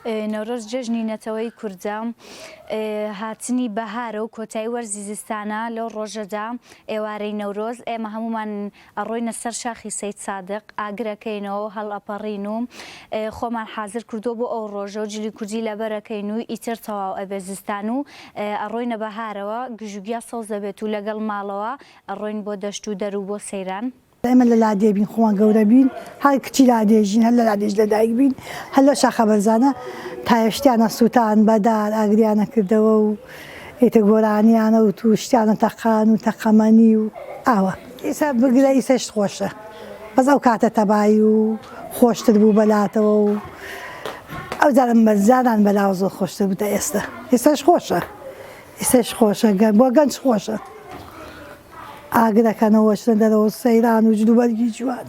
نەورۆز جەژنی نەتەوەی کوردە، هاتنی بەهارە و کۆتایی وەرزی زستانە، لەو ڕۆژەدا ئێوارەی نەورۆز ئێمە هەموومان ئەڕۆینە سەر شاخی سەید سادق، ئاگر ئەکەینەوە و هەڵئەپەڕین و خۆمان حازر کردووە بۆ ئەو ڕۆژە و جلی کوردی لەبەر ئەکەین و ئیتر تەواو ئەبێ زستان و ئەڕۆینە بەهارەوە، گژوگیا سەوز ئەبێت و لەگەڵ ماڵەوە ئەڕۆین بۆ دەشت و دەر و بۆ سەیران. ئێمە لە لادێ بین خۆمان گەورە بین هەر کچی لادێژین هەر لە لادێش لەدایک بین هەر لەو شاخە بەرزانە تایە شتیانە سووتان بە دار ئاگریانە کردەوە و ئیتر گۆرانیانە وت و شتیانە تەقان و تەقەمەنی و ئاوا. ئیسە بگرە ئیسەشت خۆشە بەس ئەو کاتە تەبایی و خۆشتر بوو بەلاتەوە و ئەو جارە جاران بەلاوە زۆر خۆشتر بوو تا ئێستا ئێستاش خۆشە ئیسەش خۆشە بۆ گەنج خۆشە. ئاگرەکەنەوە چنە دەرەوە سەیران و جلوبەرگی جوان.